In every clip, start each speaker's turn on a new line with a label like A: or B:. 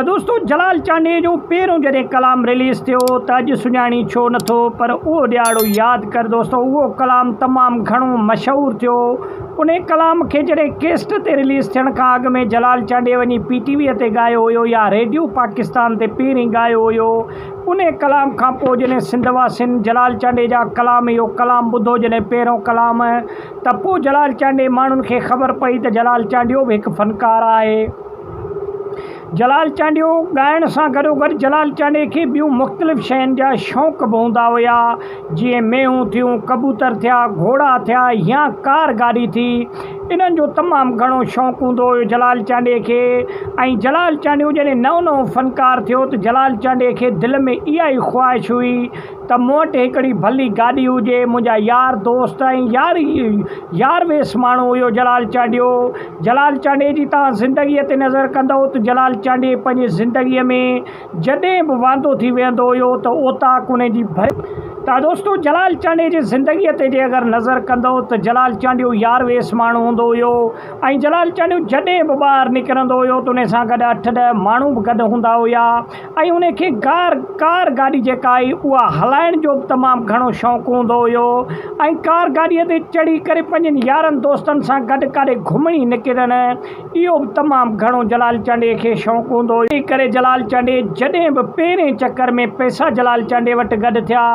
A: ته دوستو جلال چانڊيي جو پهريون جڏهن ڪلام رليز ٿيو ته اڄ سڃاڻي ڇو نٿو پر اهو ڏهاڙو ياد ڪر دوستو اهو ڪلام تمام گهڻو مشهور ٿيو انهي ڪلام کي جڏهن ڪيسٽ تي رليز ٿيڻ کان اڳ ۾ جلال چانڊيي وڃي پي ٽي وي تي ڳايو هيو يا ريڊيو پاڪستان تي پهرين ڳايو هيو انهي ڪلام کان پوء جڏهن سنڌ واسين جلال چانڊيي جا ڪلام اهو ڪلام ٻڌو جڏهن پهريون ڪلام ته پوء جلال چانڊيي ماڻهن کي خبر پئي ته جلال چانڊيو به هڪ فنڪار آهي. جلال چانڊيو ڳائڻ سان گڏوگڏ جلال چانڊيي کي ٻيون مختلف شين جا شوق به هوندا هيا جيئن مينهون ٿيون، ڪبوتر ٿيا، گهوڙا ٿيا يا ڪار گاڏي ٿي انهن جو تمام گهڻو شوق هوندو هيو جلال چانڊيي کي ۽ جلال چانڊيو جڏهن نئون نئون فنڪار ٿيو ته جلال چانڊيي کي دل ۾ اها ئي خواهش هئي ته مون وٽ هڪڙي ڀلي گاڏي هجي، منهنجا يار دوست ۽ يار يار ويس ماڻهو هيو جلال چانڊيو. جلال چانڊيي جي توهان زندگيء تي نظر ڪندؤ ته جلال چانڊيي پنهنجي زندگيء ۾ جڏهن به واندو ٿي ويهندو هيو ته اوطاق ان جي ڀري ته دوستو جلال چانڊيي جي زندگيء تي جي اگر نظر ڪندؤ ته جلال چانڊيو يار ويس ماڻهو هوندو هيو ۽ جلال چانڊيو جڏهن به ٻاهر نڪرندو هيو ته ان سان گڏ اٺ ڏهه ماڻهو به گڏ هوندا هيا. ۽ ان کي گار ڪار گاڏي جيڪا آئي اها هلائڻ جو به تمام گهڻو شوق هوندو هيو ۽ ڪار گاڏيء تي چڙهي ڪري پنهنجن يارن دوستن سان گڏ ڪاڏي گهمڻي نڪرڻ اهو به تمام گهڻو جلال چانڊيي کي شوق هوندو هيو. ان ڪري جلال چانڊيي جڏهن به پهرين چڪر ۾ پئسا جلال چانڊيي وٽ گڏ ٿيا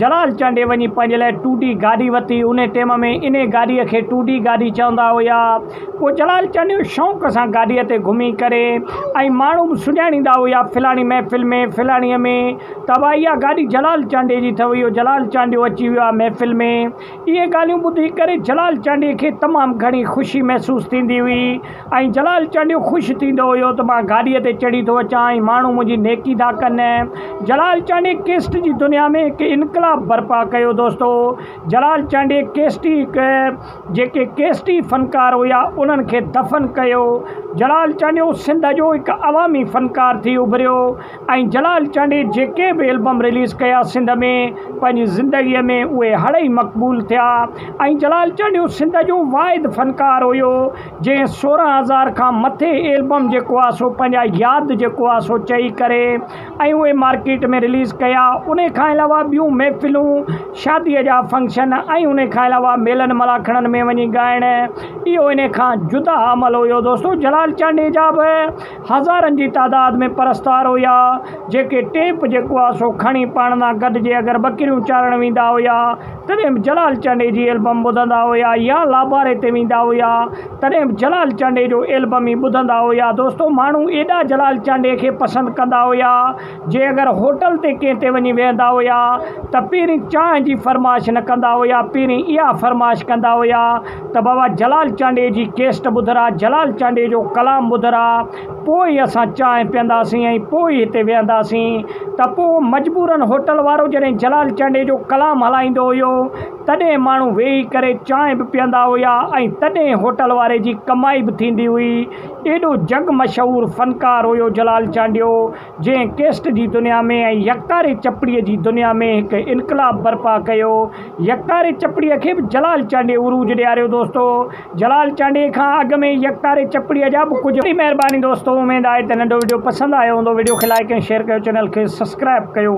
A: جلال چانڊيي وڃي پنهنجي لاء ٽو ڊي گاڏي وتي. انهي ٽيم ۾ انهي گاڏيء کي ٽو ڊي گاڏي چوندا هيا. پوء جلال چانڊيو شوق سان گاڏيء تي گهمي ڪري ۽ ماڻهو به سڃاڻيندا هيا فلاڻي محفل ۾ فلاڻيء ۾ ته ڀائي اها گاڏي جلال چانڊيي جي اٿو اهو جلال چانڊيو اچي ويو آهي محفل ۾. اهي ڳالهيون ٻڌي ڪري جلال چانڊيي کي تمام گهڻي خوشي محسوس ٿيندي هئي. ۽ جلال چانڊيو خوش ٿيندو هيو ته مان گاڏيء تي چڙهي ٿو اچان ۽ ماڻهو منهنجي نيڪي ٿا ڪن. جلال چانڊيي ڪيسٽ جي دنيا ۾ هڪ انقلاب برپا ڪيو دوستو جلال چانڊيي ڪيسٽي هڪ جيڪي ڪيسٽي فنڪار هيا انهن کي دفن ڪيو. جلال چانڊيو سنڌ جو هڪ عوامي فنڪار ٿي اڀريو ۽ جلال چانڊيي جيڪي به البم رليز ڪيا سنڌ ۾ پنهنجي زندگيء ۾ اهي هڙئي مقبول ٿيا ۽ جلال چانڊيو سنڌ جو واحد فنڪار هيو جنهن 16,000 کان مٿي ايلبم جيڪو آ سو پنهنجا ياد جيڪو آ سو چئي ڪري ۽ اهي مارڪيٽ ۾ رليز ڪيا انهي کان علاوه ٻيون محفلون شادي جا فنڪشن ۽ انهي کان علاوه ميلن ملاکڙن ۾ وڃي ڳائڻ اهو انهي کان جدا عمل هيو دوستو جلال چانڊيي جا به هزارن جي تعداد ۾ پرستار هيا جيڪي ٽيپ جيڪو آ سو کڻي پاڻ سان گڏ جي اگر ٻڪريون چارڻ ويندا هيا تڏهن به جلال چانڊيي جي البم ٻڌندا هيا يا لاباري تي ويندا هيا تڏهن به جلال چانڊيي جو البم ئي ٻڌندا هيا دوستو ماڻهو ايڏا جلال چانڊيي کي پسند ڪندا هيا جي اگر هوٽل تي ڪنهن تي وڃي ويهندا هيا ته پهرين چانهه جي فرمائش نه ڪندا هيا پهرين اها فرمائش ڪندا هيا ته بابا جلال چانڊيي جي ڪيسٽ ٻڌرا جلال چانڊيي جو ڪلام ٻڌرا پوء ئي اسان چانهه پيئنداسين ۽ پوء ئي هتي ويهنداسين ته پوء مجبورن هوٽل وارو جڏهن جلال چانڊيي جو ڪلام هلائيندو هيو تڏهن ماڻهو ويهي ڪري چانهه به پيئندا هيا ۽ تڏهن هوٽل واري جي ڪمائي به ٿيندي هئي ايڏو جڳ مشهور فنڪار هيو جلال چانڊيو جنهن ڪيسٽ جي دنيا ۾ ۽ يڪتاري چپڙيء جي دنيا ۾ هڪ انقلاب برپا ڪيو. يڪتاري چپڙيء کي به جلال چانڊيي عروج ڏياريو دوستو. جلال چانڊيي کان اڳ ۾ يڪتاري چپڙيء جا به ڪجهه. وڏي مهرباني دوستو اميد آهي ته ننڍو وڊيو پسند آيو هوندو وڊيو کي لائيڪ ۽ شيئر ڪيو چينل کي سبسڪرائب ڪيو.